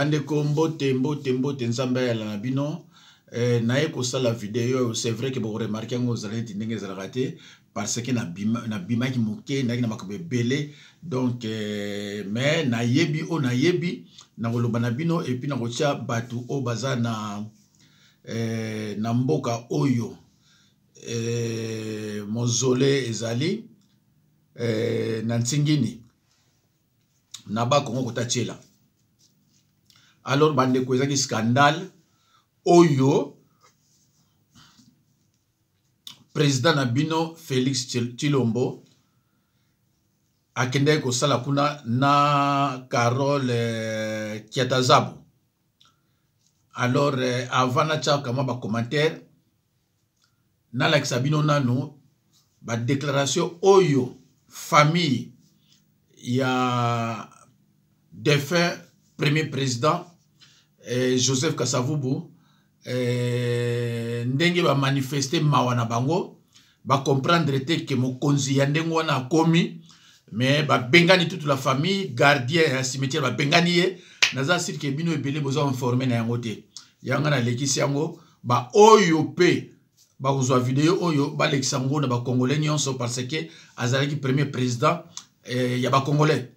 Bandeko mbote mbote mbote nzambe ayala na bino eh, naye kosala video oyo c'est vrai que bokoremarke yango ozala neti ndenge ezalaka te parce que nabimaki moke nayaki na makambo ebele donc eh, mais nayebi oyo nayebi nakoloba na bino epuis nakotia bato oyo baza na, eh, na mboka oyo eh, mozole ezali eh, na ntsingini na ba Congo kota tiela alors bandeko ezaki scandale oyo président na bino Félix Tshilombo akendaki kosala kuna na Carole eh, Kiatazabu alors eh, avant natiaka mwa bacommentaire nalakisa bino nanu ba declaration oyo famille ya défunt premier président eh, Joseph Kasavubu eh, ndenge ba manifeste mawa na bango ba comprendre te ke mokonzi ya ndenge wana akomi mais babengani toute la famille gardien ya cimetière babengani ye naza sir ke bino ebele boza informe na yango te yanga nalekisi yango baoyo mpe bakozwa video oyo balekisa yango na bacongolais nyonso parce que azalaki premier président eh, ya bacongolais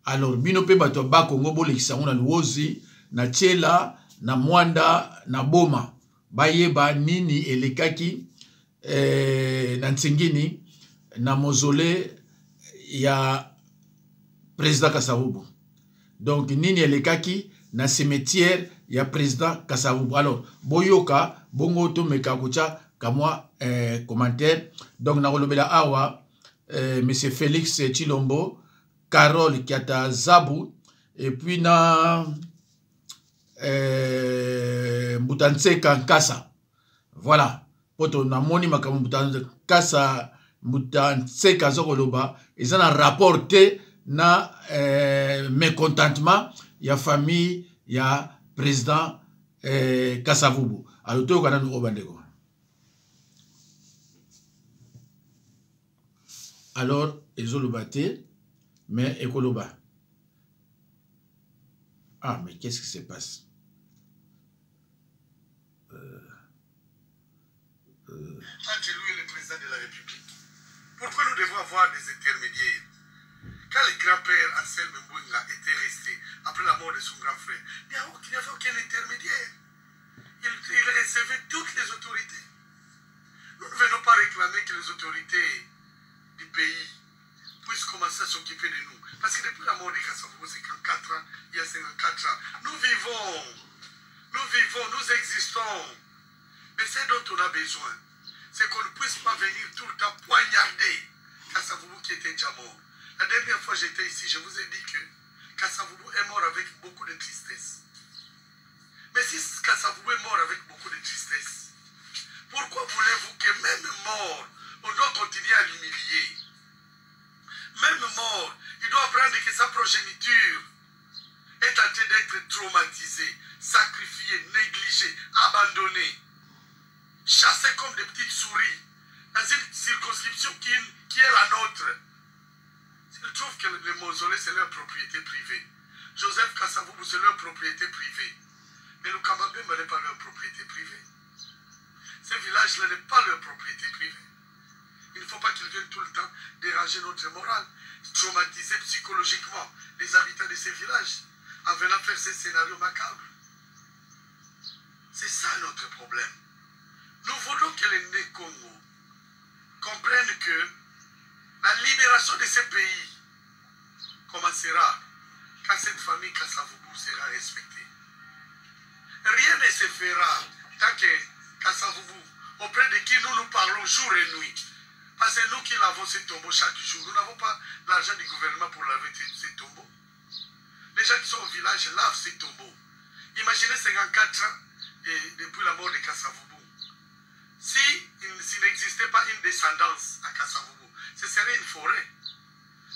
alors bino mpe bato ya bakongo bolekisa yango na luozi na tiela na mwanda na boma bayeba nini elekaki eh, na ntsingini na mozole ya président kasavubu donc nini elekaki na cimetière ya président kasavubu alors boyoka bongo tomeka kotya kamwa eh, commentaire donc nakolobela awa eh, monsieur félix tshilombo carole kiata zabu et puis na eh, mbuta nseka nkasa voilà poto namoni makambo mbuta nkasa mbuta nseka aza koloba eza na rapport te na eh, mécontentement ya famille ya président eh, kasavubu alo toyoka nanu oyo bandeko alors ezoloba te mais ekoloba ah mais qu'est-ce qui se passe euh, euh... Entre lui et le président de la République. Pourquoi nous devons avoir des intermédiaires Quand le grand-père Anselme Mbouinga était resté après la mort de son grand frère, il n'y avait aucun intermédiaire. Il, il recevait toutes les autorités. Nous ne venons pas réclamer que les autorités du pays puissent commencer à s'occuper de nous. Parce que depuis la mort de Kassavogo, 54 ans, il y a 54 ans, nous vivons, nous vivons, nous existons. Mais ce dont on a besoin, c'est qu'on ne puisse pas venir tout le temps poignarder Kassavoubou qui était déjà mort. La dernière fois j'étais ici, je vous ai dit que Kassavoubou est mort avec beaucoup de tristesse. Mais si Kassavoubou est mort avec beaucoup de tristesse, pourquoi voulez-vous que même mort, on doit continuer à l'humilier Même mort, il doit apprendre que sa progéniture est en train d'être traumatisée, sacrifiée, négligée, abandonnée, chassée comme des petites souris dans une circonscription qui, qui est la nôtre. S'ils trouvent que les mausolées, c'est leur propriété privée. Joseph Kassavoubou, c'est leur propriété privée. Mais le Kambabemba n'est pas leur propriété privée. Ce village-là n'est pas leur propriété privée. Il ne faut pas qu'ils viennent tout le temps déranger notre morale, traumatiser psychologiquement les habitants de ces villages en venant faire ces scénarios macabres. C'est ça notre problème. Nous voulons que les Né-Congo comprennent que la libération de ces pays commencera quand cette famille Kassavoubou sera respectée. Rien ne se fera tant que Kassavoubou, auprès de qui nous nous parlons jour et nuit, parce que nous qui lavons ces tombeaux chaque jour, nous n'avons pas l'argent du gouvernement pour laver ces tombeaux. Les gens qui sont au village lavent ces tombeaux. Imaginez 54 ans et depuis la mort de Kassavoubou. Si s'il n'existait pas une descendance à Kassavoubou, ce serait une forêt.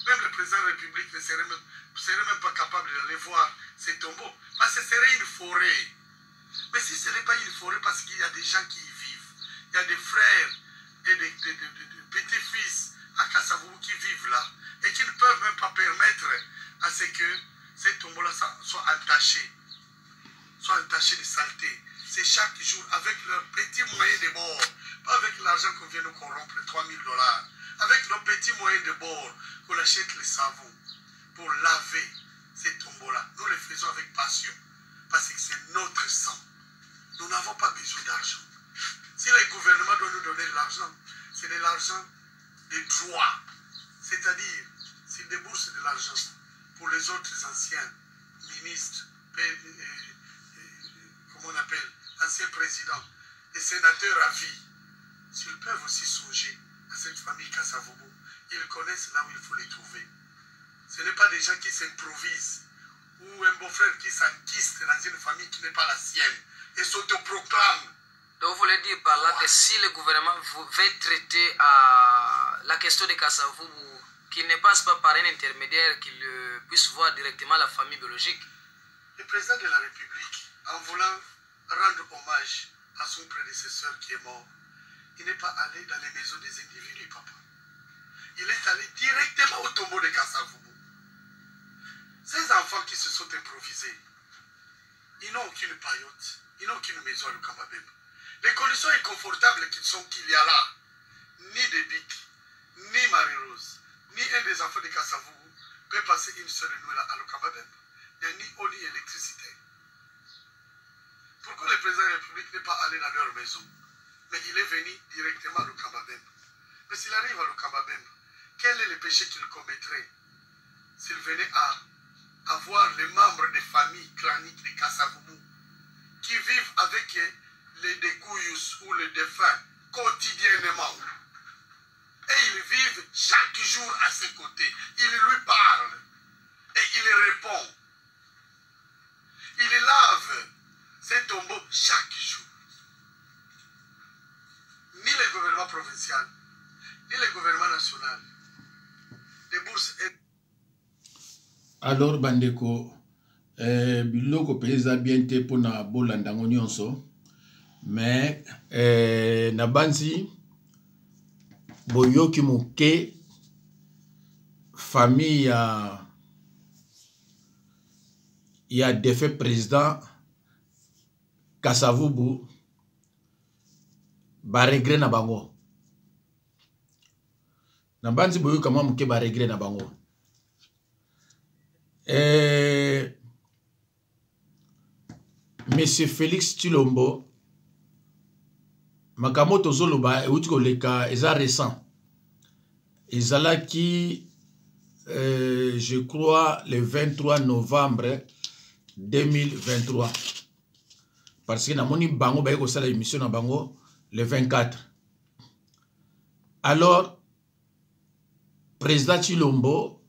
Même le président de la République ne serait même, serait même pas capable d'aller voir ces tombeaux. Parce que ce serait une forêt. Mais si ce n'est pas une forêt, parce qu'il y a des gens qui y vivent. Il y a des frères et des, des, des, des petits-fils à Kassavoubou qui vivent là et qui ne peuvent même pas permettre à ce que ces tombeaux-là soient entachés. soient entachés de saleté. C'est chaque jour avec leurs petits moyens de bord, pas avec l'argent qu'on vient nous corrompre, 3000 dollars, avec nos petits moyens de bord qu'on achète les savons pour laver ces tombeaux-là. Nous les faisons avec passion parce que c'est notre sang. Nous n'avons pas besoin d'argent. Si le gouvernement doit nous donner de l'argent, c'est de l'argent des droits. C'est-à-dire, s'il débourse de l'argent pour les autres anciens ministres, euh, euh, comment on appelle, anciens présidents, les sénateurs à vie, s'ils peuvent aussi songer à cette famille Kassavoubou, ils connaissent là où il faut les trouver. Ce n'est pas des gens qui s'improvisent ou un beau-frère qui s'enquiste dans une famille qui n'est pas la sienne et s'autoproclame. Donc vous voulez dire par là que si le gouvernement veut traiter à la question de Kassavoubou, qu'il ne passe pas par un intermédiaire, qu'il puisse voir directement la famille biologique. Le président de la République, en voulant rendre hommage à son prédécesseur qui est mort, il n'est pas allé dans les maisons des individus, papa. Il est allé directement au tombeau de Kassavoubou. Ces enfants qui se sont improvisés, ils n'ont aucune paillote, ils n'ont aucune maison à Lukambabembe. Les conditions inconfortables qu'ils sont qu'il y a là, ni de Bic, ni Marie-Rose, ni un des enfants de Kassavoubou peut passer une seule nuit là à Lukambabembe. Il n'y a ni eau ni électricité. Pourquoi le président de la République n'est pas allé dans leur maison Mais il est venu directement à Lukambabembe. Mais s'il arrive à Lukambabembe, quel est le péché qu'il commettrait s'il venait à avoir les membres des familles claniques de Kassavoubou qui vivent avec les découillus ou les défunts quotidiennement? Et ils vivent chaque jour à ses côtés. Il lui parle et il répond. Il lave ses tombeaux chaque jour. Ni le gouvernement provincial, ni le gouvernement national. Les bourses. Alors bandeko, eh, biloko mpe eza bien te mpona bolanda yango nyonso, mais eh, nabanzi boyoki moke famille ya ya défunt président Kasavubu baregret na bango. Nabanzi boyoka mwa moke baregret na bango. Eh, Monsieur Félix Tshilombo, makambo tozoloba euti koleka eza récent, ezalaki je crois le 23 novembre 2023, parce que namoni bango baye kosala émission na bango le 24. Alors président Tshilombo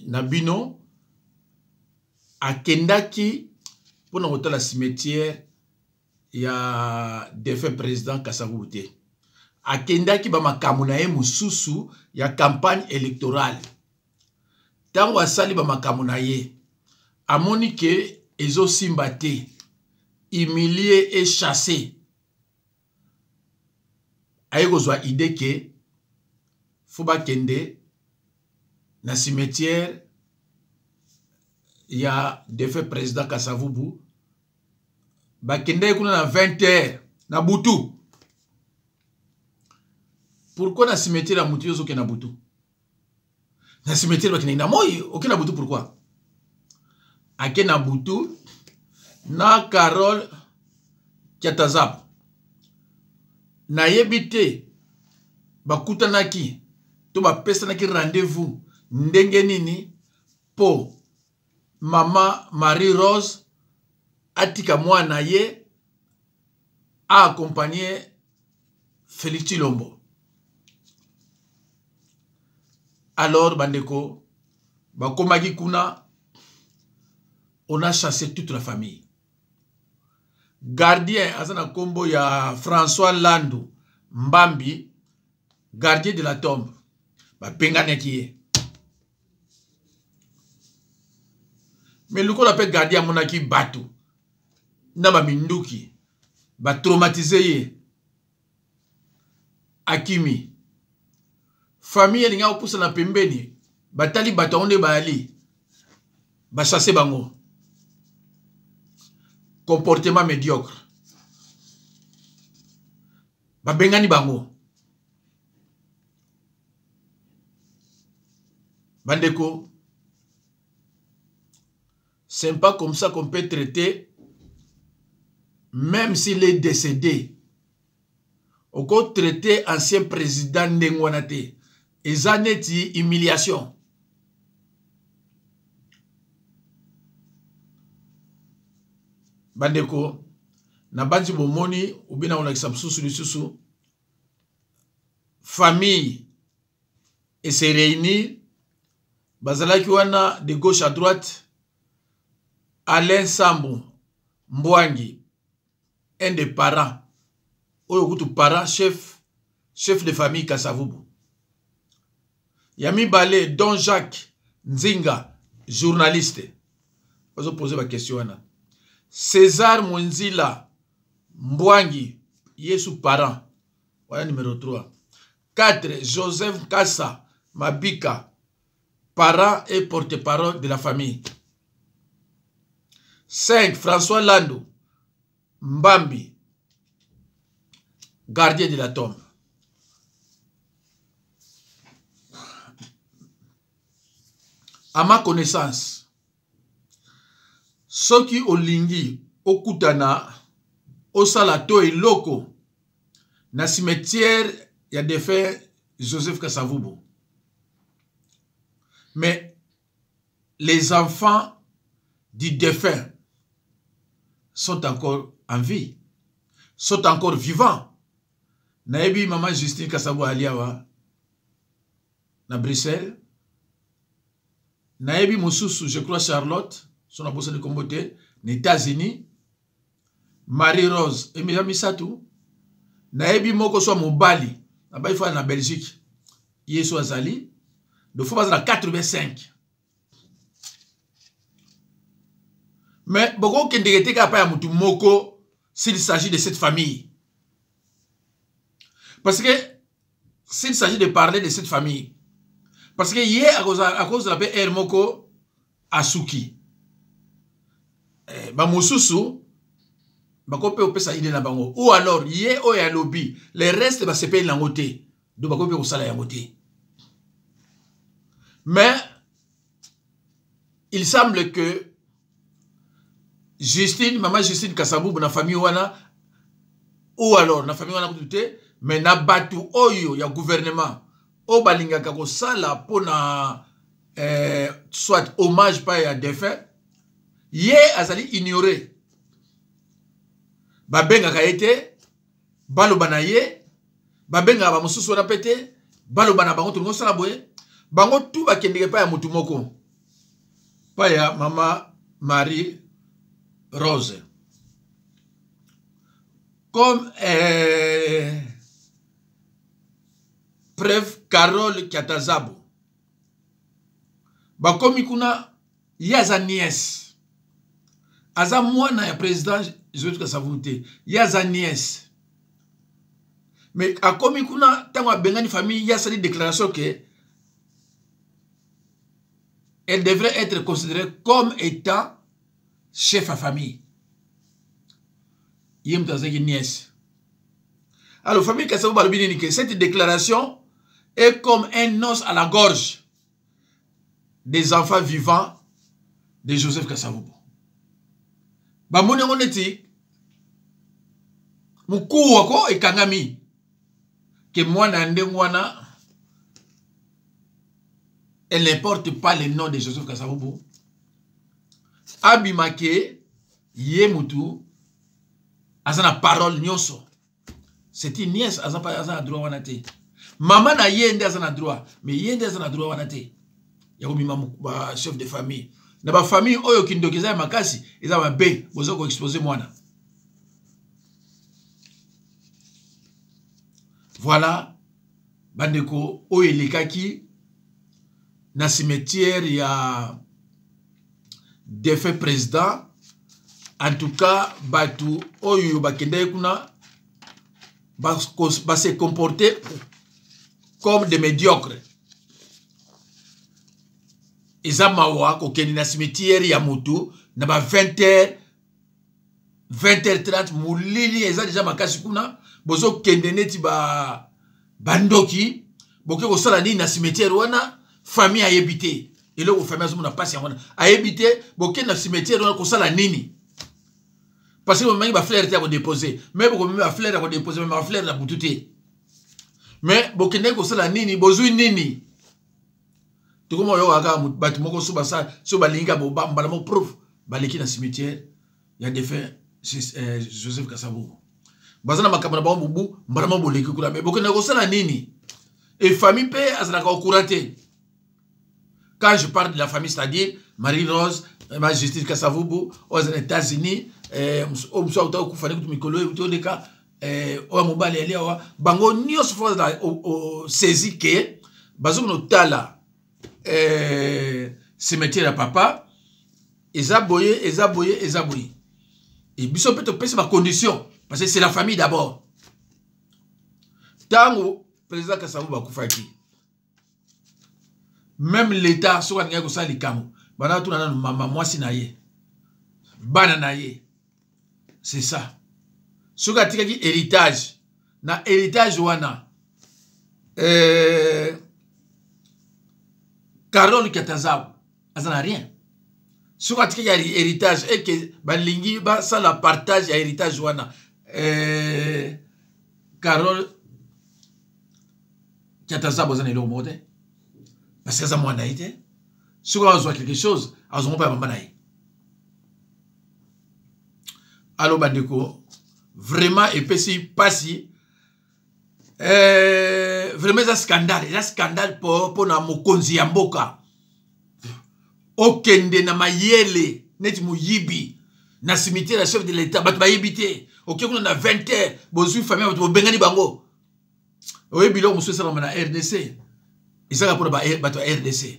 na bino akendaki mpona kotala cimetière ya défunt président Kasavubu te, akendaki bamakambo na ye mosusu ya campagne électorale. Ntango asali bamakambo na ye, amoni ke ezosimba te, humilié et chassé, aye kozwa idée ke fo bakende na cimetière ya défunt président Kasavubu. Bakendaki kuna na 20 heures na butu. Pourquoi na cimetière ya mutu ozokende na butu? Na cimetière bakendaki na moi, okende na butu pourquoi? Ake na butu na Carole Kiatazap. Nayebi te bakutanaki to bapesanaki rendez-vous ndenge nini po mama Marie Rose atika mwana ye a accompagner Félix Tshilombo. Alors bandeko bakomaki kuna, on a chassé toute la famille. Gardien aza na kombo ya François Landu Mbambi, gardien de la tombe, babenganaki ye. Mais lokola mpe gardien amonaki bato na baminduki batraumatize ye, akimi. Famille elingi kopusana pembeni, batali bato yango nde bayali, basase bango. Comportement médiocre. Babengani bango. Bandeko, c'est pas comme ça qu'on peut traiter, même s'il est décédé. Oko traiter ancien président ndenge wana te. Eza neti humiliation. Bandeko, nabanzi bomoni obi na kolakisa mosusu lisusu famille et se réunir bazalaki wana de gauche à droite. Alain Sambu Mbwangi, un des parents oyo kutu parent chef de famille Kasavubu. Ya mibale Don Jacques Nzinga, journaliste, bazo poser ba question wana. César Mwenzila Mbwangi, yesu parent wana numéro 3. 4 Joseph Kassa Mabika, parent et porte-parole de la famille. 5 François Lando Mbambi, gardien de la tombe. À ma connaissance, soki olingi okutana osala to eloko na cimetière ya défunt Joseph Kasavubu, mais les enfants du défunt sont encore en vie, sont encore vivants. Nayebi maman Justine Kasavubu aliawa na Bruxelles. Nayebi mosusu, je crois Charlotte, son abosani kombo te, na États-Unis. Marie-Rose, Emilia Misatu. Nayebi moko so mobali, na bayi fa na Belgique. Yesu azali. Donc faut bazala 85. Mais boko kendeke te kaka ya mutu moko s'il s'agit de cette famille. Parce que s'il s'agit de parler de cette famille, parce que hier, à cause de la PR moko asuki. Ba mosusu, bako pe opesa idée na bango. Ou alors, ye oyo alobi, le reste ba sepeli nango te. Donc bako pe kosala yango te. Mais il semble que Justine, maman Justine Kasavubu na famille wana, ou alors na famille wana kutu te, mais na batu oyo ya gouvernement oyo balingaka kosala mpona soit hommage pa ya défunt, ye azali ignoré. Babengaka ye te, baloba na ye, babengaka ba mosusu wana pe te, baloba na bango tolingi kosala boye, bango tu bakendeke pa ya motu moko, pa ya mama Marie Rose. Comme preuve Carole Kiatazabo. Bakomi kuna, ye aza nièce. Aza mwana ya président Joseph Kasavubu te. Ye aza nièce. Mais akomi kuna, tango abengani famille, ye asali déclaration que elle devrait être considérée comme étant chef à famille. Ye moto azalaki nièce. Alors, famille Kasavubu balobi nini ke cette déclaration est comme un os à la gorge des enfants vivants de Joseph Kasavubu. Bamoni yango neti mokuwa ko ekangami ke mwana ya ndenge wana, elle ne porte pas le nom de Joseph Kasavubu. Abimake ye mutu aza na parole nyonso. C'est une nièce, aza pa, aza na droit wana te. Mama na ye nde aza na droit, mais ye nde aza na droit wana te. Ya kobima ba chef de famille. Na ba famille oyo kindoki eza ya makasi, eza mabe, boza ko exposer mwana. Voilà, bandeko oyo elekaki na cimetière ya défunt président. En tout cas, batu oyo bakendaki kuna ba se comporter comme des médiocres. Eza mawa kokende na cimetière ya motu na ba 20 heures, 20h30, molili eza deja makasi kuna, bozokende neti ba bandoki, boke kosala nini na cimetière wana? Famille ayebi te eloko, famille azomona mpasi yango wana, ayebi te bokende na cimetière wana kosala nini, parce que bomemaki bafleur te ya kodepose. Me bokomemi bafleur ya kodepose, mema bafleur na butu te. Me bokendaki kosala nini? Bozwi nini? Tokoma oyoka kaka bato moko so basala so balingi kaka mbala moko prof baleki na cimetière ya défunt Joseph Kasavubu, baza na makambo na bango mobu, mbala moko boleki kuna. Me bokendaki kosala nini? E famille mpe azalaka au courant te. Quand je parle de la famille, c'est-à-dire Marie-Rose, ma Justice Kasavubu oyo aza na États-Unis, oyo mosusu auta kokufa nde kutu mikolo oyo toleka, oyo mobali ali awa, bango nyonso fo bazala saisi ke bazokende otala cimetière ya papa eza boye, eza boye, eza boye. E biso mpe topesi bacondition, parce que c'est la famille d'abord. Ntango président Kasavubu akufaki, même l'État soki alingaki kosala likambo, banda tuna nanu mama mwasi na ye, bana na ye. C'est ça. Soki atikaki héritage, na héritage wana Carole Katazabu aza na rien. Soki atikaki héritage eke balingi basala partage ya héritage wana, Carole Katazabu aza na eloko moko te, parce que aza mwana ye te. Soki azwa quelque chose, azwango mpe ya mama na ye. Alo bandeko, vraiment epesi mpasi, vraiment eza scandale, eza scandale mpo na mokonzi ya mboka okende na mayele neti moyibi na cimetière ya chef de l'État. Bato bayebi te, oke kuna na 20 heures, bozwi famille, bato bobengani bango. Oyebi biloko mosusu esalama na RDC, ezaka mpona bato ya RDC.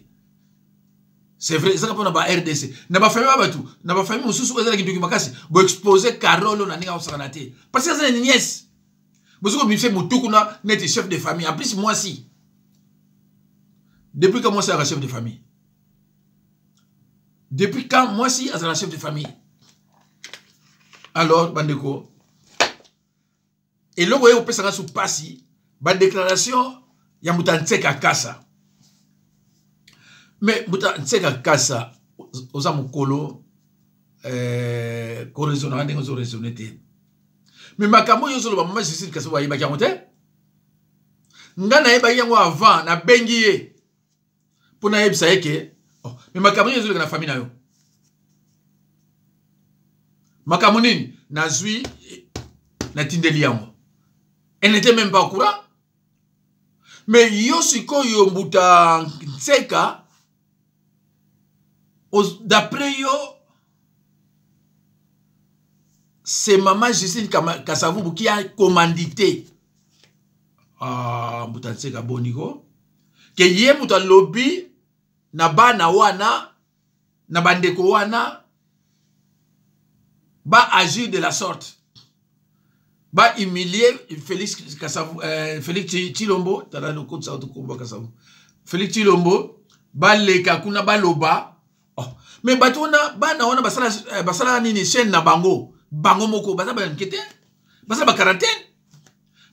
C'est vrai, ezaka mpona ba RDC na bafamille ba bato na bafamille mosusu oyo ezalaki ndoki makasi. Boexpose Carole na ndenge akosakana te, parce que aza na nièce. Bozoki kobimise motu kuna neti chef de famille, en plus mwasi. Depuis quand mwasi azalaka chef de famille? Depuis quand mwasi azalaka chef de famille? Alors bandeko, eloko oyo kopesaka su mpasi, badéclaration ya moto antseka kasa. Mais moto antseka kasa, oza mokolo, koraisonnaka ndenge ozoraisonne te. Me makambo oyo ozoloba, mama Justine kasi ayebaki yango te. Nga nayebaki yango avant. Nabengi ye mpo nayebisa ye ke oh, me makambo nini ezoleka na famille na yo? Makambo nini? Nazwi, natindeli yango, elle n'était même pas au courant. Mais yo sikoyo, mbuta Nseka, d'après yo, c'est maman Justine Kasavubu qui a commandité. Ah, mbuta Nseka, boniko ke ye moto alobi na bana wana, na bandeko wana, ba agir de la sorte, ba humilier Félix Kasavu, Félix Chilombo. Tala lokotisa tokomba Kasavu, Félix Chilombo, baleka kuna baloba. Oh. Mais bato wana, bana wana basala, basala nini, chaîne na bango, bango moko, baza bana mike te, basala ba quarantaine,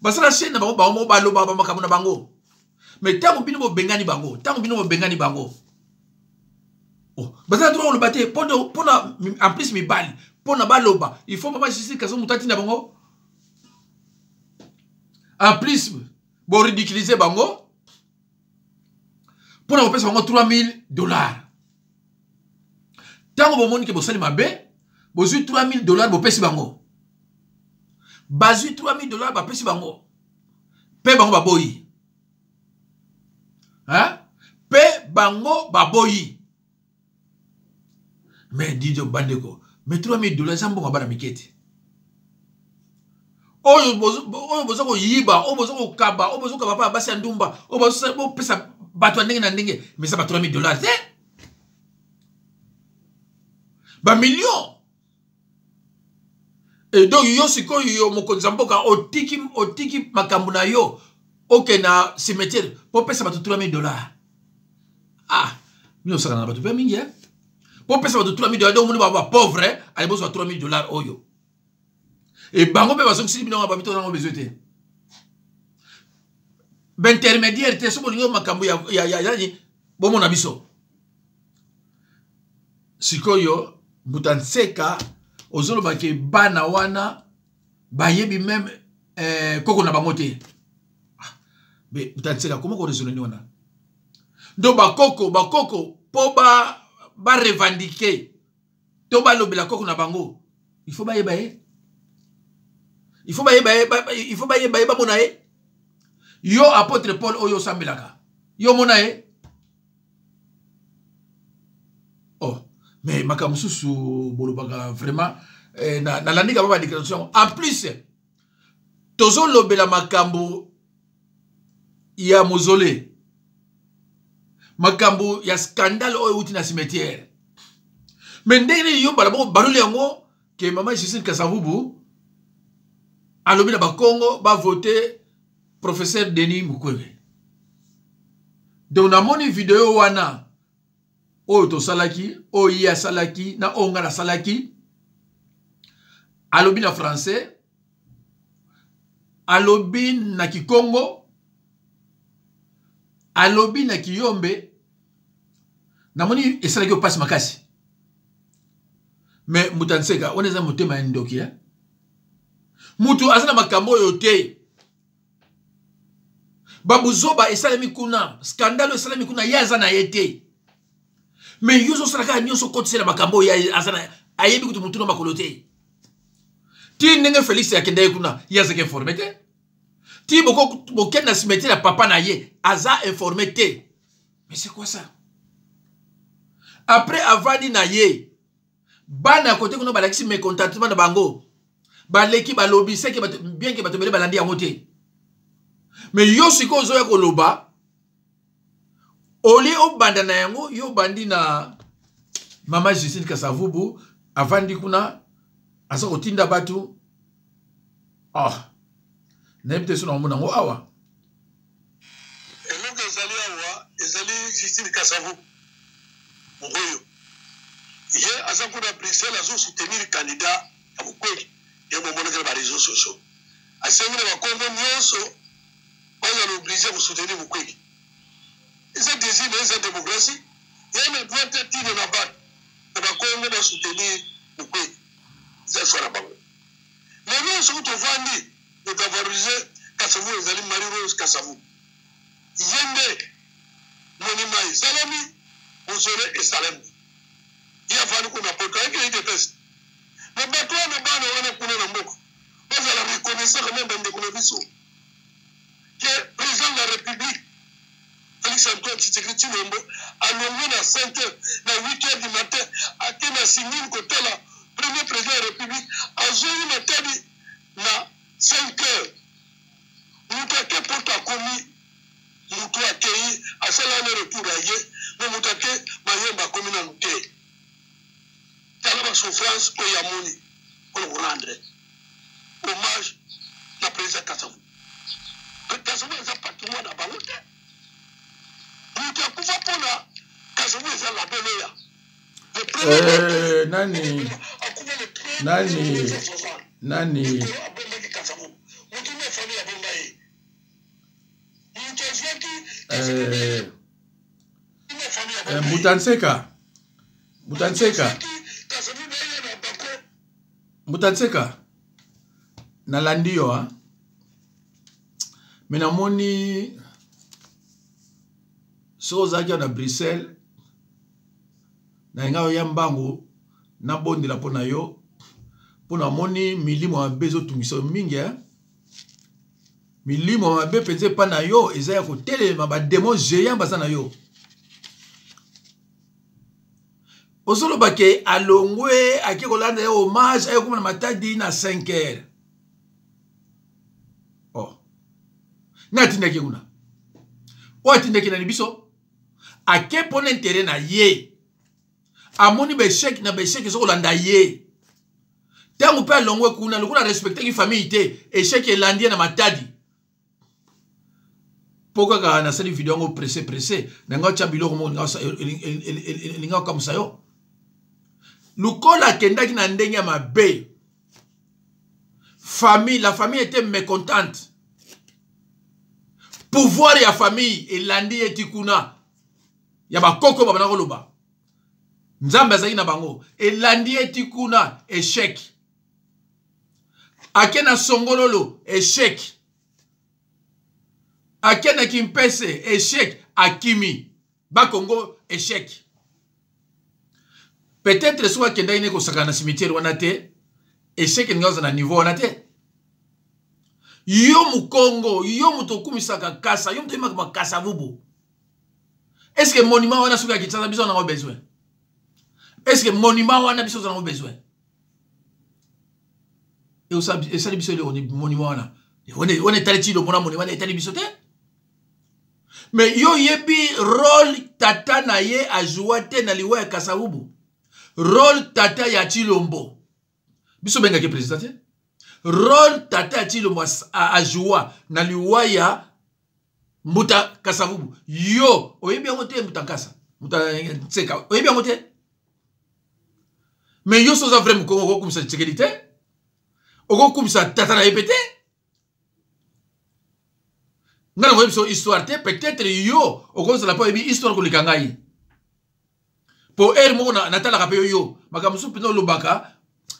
basala chaîne na bango, bango moko baloba bamakambo na bango. Mais ntango bino bobengani bango, ntango bino bobengani bango, oh, baza na droit koloba te mpona, en plus mibali, mpona baloba il faut mama Justice kasi moto atinda bango. En plus boridiculize bango mpona kopesa bango 3000 $. Ntango bomoni ke bosali mabe, bozwi 3000 $, bopesi bango, bazwi 3000 $, bapesi bango mpe bango baboyi, mpe bango baboyi. Mais didio bandeko, mais 3000 $ eza mbongo ya bana mike te. Oyo boza koyiba, oyo boza kokaba, oyo boza kokaba mpa basi ya ndumba, oyo bopesa bato ya ndenge na ndenge, mais eza ba 3000 $ te, bamillion. Et donc yo sikoyo, yo mokonzi ya mboka, otiki makambo na yo, okende na cimetière mpo opesa bato 3000 $. Ah, bino osakana na bato mpe mingi, mpo opesa bato 3000 $. Donc omoni bapauvre ali bozwa 3000 $ oyo. E bango mpe bazongisili bino yango, babi toza yango besoin te, baintermédiaire te. Soki bolingi makambo ya bomona biso sikoyo. Mbuta Nseka, ozoloba ke bana wana bayebi même koko na bango te. Ah, mais Mbuta Nseka, koma koraisonner nde wana? Ndo bakoko mpo barevendiquer to balobela koko na bango, il faut bayeba ye, il faut bayeba ye, il faut bayeba ye, bamona ye. Yo apôtre Paul oyo osambelaka, yo omona ye? Oh, mais makambo mosusu bolobaka vraiment, nalandi kaka badéclaration yango. En plus tozolobela makambo ya mausolée, makambo ya scandale oyo euti na cimetière, mais ndenge nini yo mbala moko baloli yango ke mama Justine Kasavubu alobi na Bakongo bavote professeur Denis Mukwege? Donc namoni video wana oyo tosalaki, oyo ye asalaki na oyo ngai nasalaki. Alobi na français, alobi na kikongo, alobi na kiyombe. Namoni esalaki yo mpasi makasi. Mais moto anseka wana eza motema ya ndoki, eh? Moto aza na makambo oyo te. Babuzoba esalemi kuna, scandale esalemi kuna, ye aza na ye te. Mais yo ozosala kaka nyonso, okotisela makambo oyo aza na ayebi kutu motu na makolo te. Ti ndenge Félix akendaki kuna, ye azalaki informé te. Ti bokende na cimetière ya papa na ye, aza informé te. Mais c'est quoi ça? Après avandi na ye, bana ya kote kuna balakisi mécontentement na bango, baleki balobi seke bien ke bato ebele balandi yango te. Mais yo sikoyo ozoya koloba, olie obanda na yango, yo obandi na mama Justine Kasavubu avandi kuna, aza kotinda bato. Oh, nayebi te so na omona yango awa. Eloko ezali awa ezali Justine Kasavubu oyo ye aza kuna Bruxelles, azosoutenir candidat ya Mukwege. Ye bomonaki na baréseaux sociaux, asengi na Bakongo nyonso bazala obligé kosoutenir Mukwege. Eza désir na, eza démocratie. Ye na droit te tino na bato na Bakongo basoutenir Mukwege, eza choix na bango. Lelo soki tovandi kovaloriser Kasavu, ezali Marie Rose Kasavu. Ye nde monument esalemi, mausolée esalemi. Ye avandi kuna poto, ayeki UDPS. Me bato wana, bana wana kuna na mboka, bazala reconnaissant quand même, bandeko na biso, ke président de la République Félix Antoine Tshisekedi Tshilombo alongwe na 5 heures, na 8 heures du matin ake na Singini kotala premier président ya République, azongi Matadi na 5 heures. Moto ake poto akomi, moto akei asala wana retour ya ye, me moto ake Mayemba akomi nanu te. Tala basouffrance oyo amoni mpona korendre hommage na président Kasavu. Kasavu eza patrimoine na bango te. Moto akufa mpona Kasavu eza labele ya Nani nani nani? Moto na famille abomba ye, moto azwaki Mbuta Nseka, Mbuta Nseka, Mbuta Nseka, nalandi yo a me namoni soki ozalaki na Bruxelles, nalinga oya mbangu nabondela mpo na yo, mpo namoni milimo mabe ezotungisa yo mingi, eh? Milimo mabe mpenza epa na yo eza ya kotelema, badémon géant baza na yo. Ozoloba ke alongwe, ake kolanda ye hommage, aye koma na Matadi na 5 heures. Oh, na atindaki kuna, oyo atindaki nani? Biso ake mpona intérêt na ye. Amoni baéchec na baéchec ezokolanda ye. Ntango mpe alongwe kuna, lokola respectaki famille te, échec elandi ye na Matadi. Mpo kaka nasali video yango pressé pressé na ngai, otya biloko moko elinga kokamwisa yo. Lokola akendaki na ndenge ya mabe, Famille, la famille était mécontente. Pouvoir ya famille elandi ye ti kuna ya bakoko babanda koloba nzambe azalaki na bango elandi ye ti kuna échec ake na songololo échec ake na kimpese échec akimi bakongo échec peut-être soki akendaki ne kosakana na cimetière wana te échec elingi aza na niveau wana te yo mokongo yo moto okumisaka kasa yo moto oyebaka makasa bubu est ce que monument wana soki ya kinshasa biso nango besoin est ce que monument wana biso oza nango besoin esali biso eloko monument wana wana etali ti lomona monument wana etali biso te mais yo oyebi role tata na ye ajoua te na liwa ya kasavubu role tata ya chilombo biso bengaki président te role tata ya chilombo ajoua na liwa ya mbuta kasavubu yo oyebi yango te mbuta nkasa mbuta nseka oyebi yango te mais yo so oza vrai mokongo okokumisa tshisekedi te okokumisa tata na ye mpe te ngai nakoyebi biso histoire te peut-être yo okozala mpo oyebi histoire koleka ngai mpo heure moko natalaka mpe yo yo makambo mosusu mpenza olobaka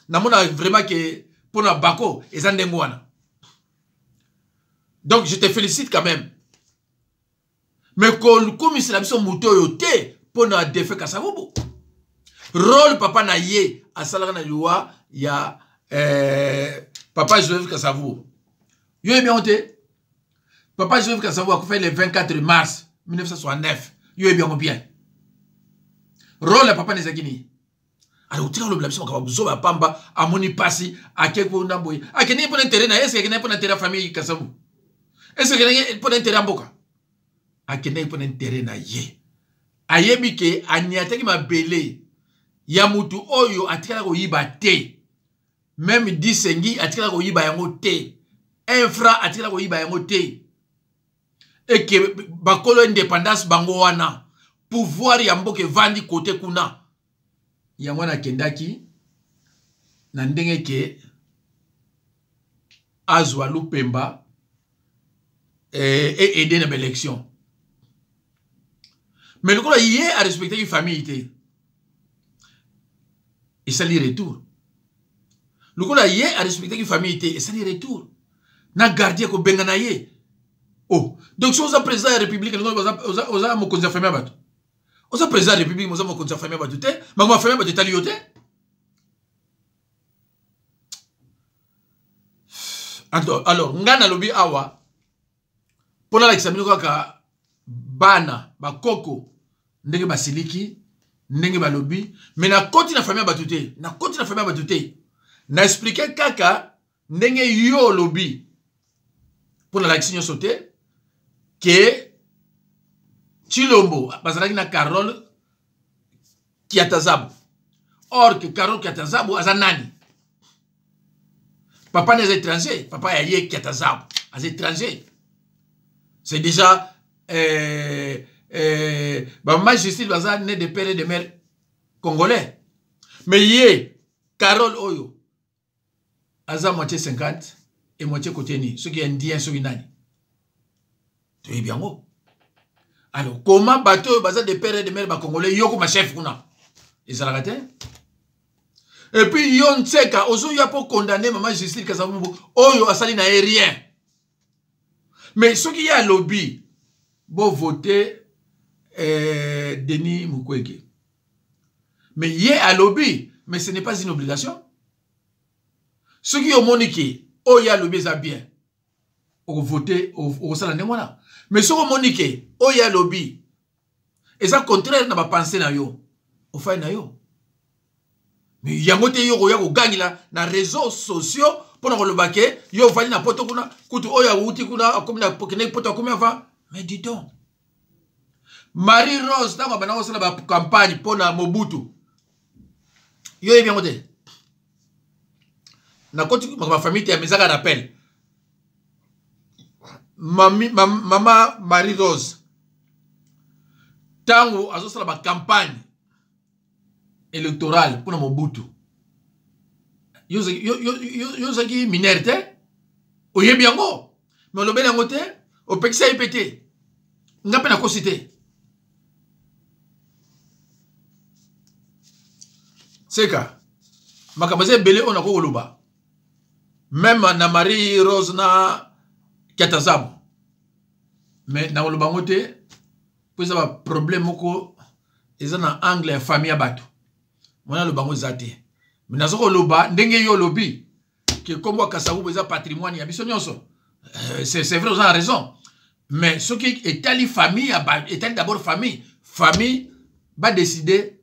namona vraiment ke mpo na bako eza ndenge wana donc je te félicite quand même mais kokumisela biso moto oyo te mpo na defe kasavubu role papa na ye asalaka na liwa ya eh, papa joseph kasavubu yo yebi yango te papa joseph kasavubu akufaki le 24 mars 1969 yo yebi yango bien role ya papa na ezalaki nini alors otika kolobela biso makambo buzoba ya pamba amoni mpasi ake kuna boye akendeki mpo na intere na ye eske akendaki mpo na intere ya famille kasabu eske akendaki mpo na intere ya mboka akendaki mpo na intere na ye ayebi ke aniataki mabele ya mutu oyo atikala koyiba te meme disengi atikala koyiba yango te infra atikala koyiba yango te eke bakolo independance bango wana pouvoir ya mboka evandi kote kuna yango wana akendaki na ndenge ke azwa lupemba eh, e aide na baélection mais lokola ye arespectaki famille te esali retour lokola ye arespectaki famille te esali retour na gardien kobengana ye oh donc soki oza président ya république oza mokonzi ya famille ya bato oza président ya république oza mokonzi ya famille ya bato te makambo ya famille ya bato etali yo te alors ngai nalobi awa mpo nalakisa bino kaka bana bakoko ndenge basiliki ndenge balobi me nakoti na famille ya bato te nakoti na famille ya bato te na explike kaka ndenge yo olobi mpo nalakisi nyonso te ke chilombo bazalaki na carole kiatazabu or ke carole kiatazabu aza nani papa na aza étranger papa ya ye kiatazabu aza étranger c'est déjà euh, euh, bamama justice baza né de père et de mère congolais mais ye carole oyo aza moitié 50 et moitié côté nini soki indien soki nani toyebi yango alors comment bato oyo baza de père et de mère bacongolais yo koma chef kuna ezalaka te et puis yo nseka ozoya mpo condamne mama justine kasavubu oyo asali na ye rien mais soki ye alobi bovote eh, denis mukwege mais ye alobi mais ce n'est pas une obligation soki omoni ke oyo ye alobi eza bien okovote okosala ndenge wana mais soki omoni ke oyo ye alobi eza contraire na bapense na yo ofai na yo mais yango te yo koya kogangela na réseau sociaux mpo na koloba ke yo ofandi na poto kuna kutu oyo awuti kuna akomi na kendeki poto akomi avant mais dis donc marie rose ntango abanda kosala bacampagne mpo na mobutu yo oyebi yango te nakoti makambo ya famille te ya mezaka rappel mami, mam, mama marie rose ntango azosala bacampagne électorale mpo na mobutu Yo ozalaki minere te, oyebi yango, me olobeli yango te, opekisa ye mpe te. Nga mpe nakosi te. Seka makambo eza ebele oyo nakoki koloba meme na Marie Rose na Kiatazabu, me nakoloba yango te mpo eza baproblème moko eza na angle ya famille ya bato. Mwana aloba yango eza te, me naza koloba ndenge yo olobi ke nkombo ya Kasavubu eza patrimoine ya biso nyonso. C'est vrai, oza na raison, mais soki etali famille ya ba, etali d'abord famille, famille badeside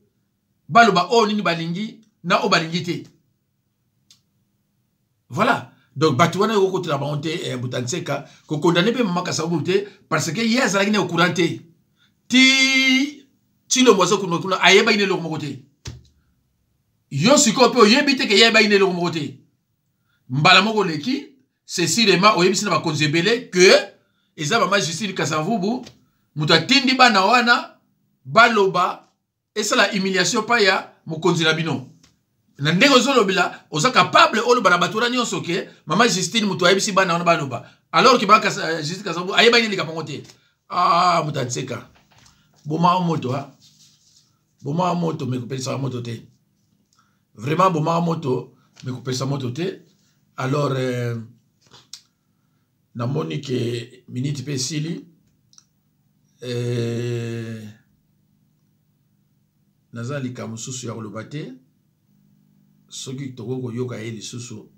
baloba oyo nini balingi na oyo balingi te. Voilà, donc bato wana ekokotela bango te. Mbuta Nseka kokondane mpe mama Kasavubu te, parce que ye azalaki na courant te ti Tshilombo aza kuna kuna, ayebaki na eloko moko te. Yo sikoyo mpe oyebi te ke ye ayebaki na eloko moko te. Mbala moko oleki cecilema oyebisi na bakonzi ebele ke eza mama Justine Kasavubu moto atindi bana wana baloba esala humiliation pa ya mokonzi na bino. Na ndenge ozolobela, oza capable oloba na bato wana nyonso ke mama Justine moto ayebisi bana wana baloba, alors ke mama Justine Kasavubu ayebaki nini likambo yango te. Ah, moto atseka bomaka moto, a bomaka moto me kopelisaka moto te. Vraiment, bomaka moto me kopelisa moto te. Alors namoni ke miniti mpe esili. Naza likambo mosusu ya koloba te. Soki tokoki koyoka ye lisusu.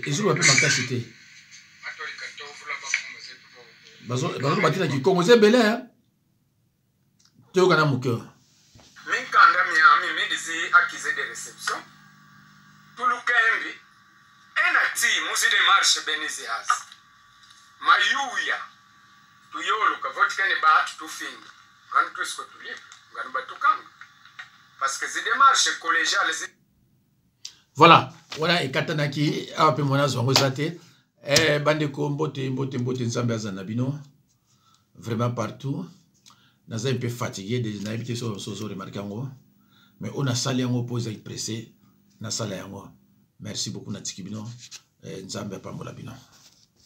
Ezoloba mpe makasi te, bazoloba te na kikongo, eza ebele. Toyoka na moke. Minkanda miami midizi accusé de réception tulukembi ena ti muzi démarche benizi hasi mayuya tuyoluka votikani batu tufinga nganu tuisiko tulibre nganu batukanga parce que zi démarche collégiale zi. Voilà, wana ekatanaki awa mpe mwana azwa yango eza te. Bandeko, mbote mbote mbote, Nzambe aza na bino vraiment partout. Naza un peu fatigué, nayebi te soki ozo remarke yango, mais oyo nasali yango mpo ezali pressé, nasala yango. Merci beaucoup, natiki bino. Nzambe apambola bino.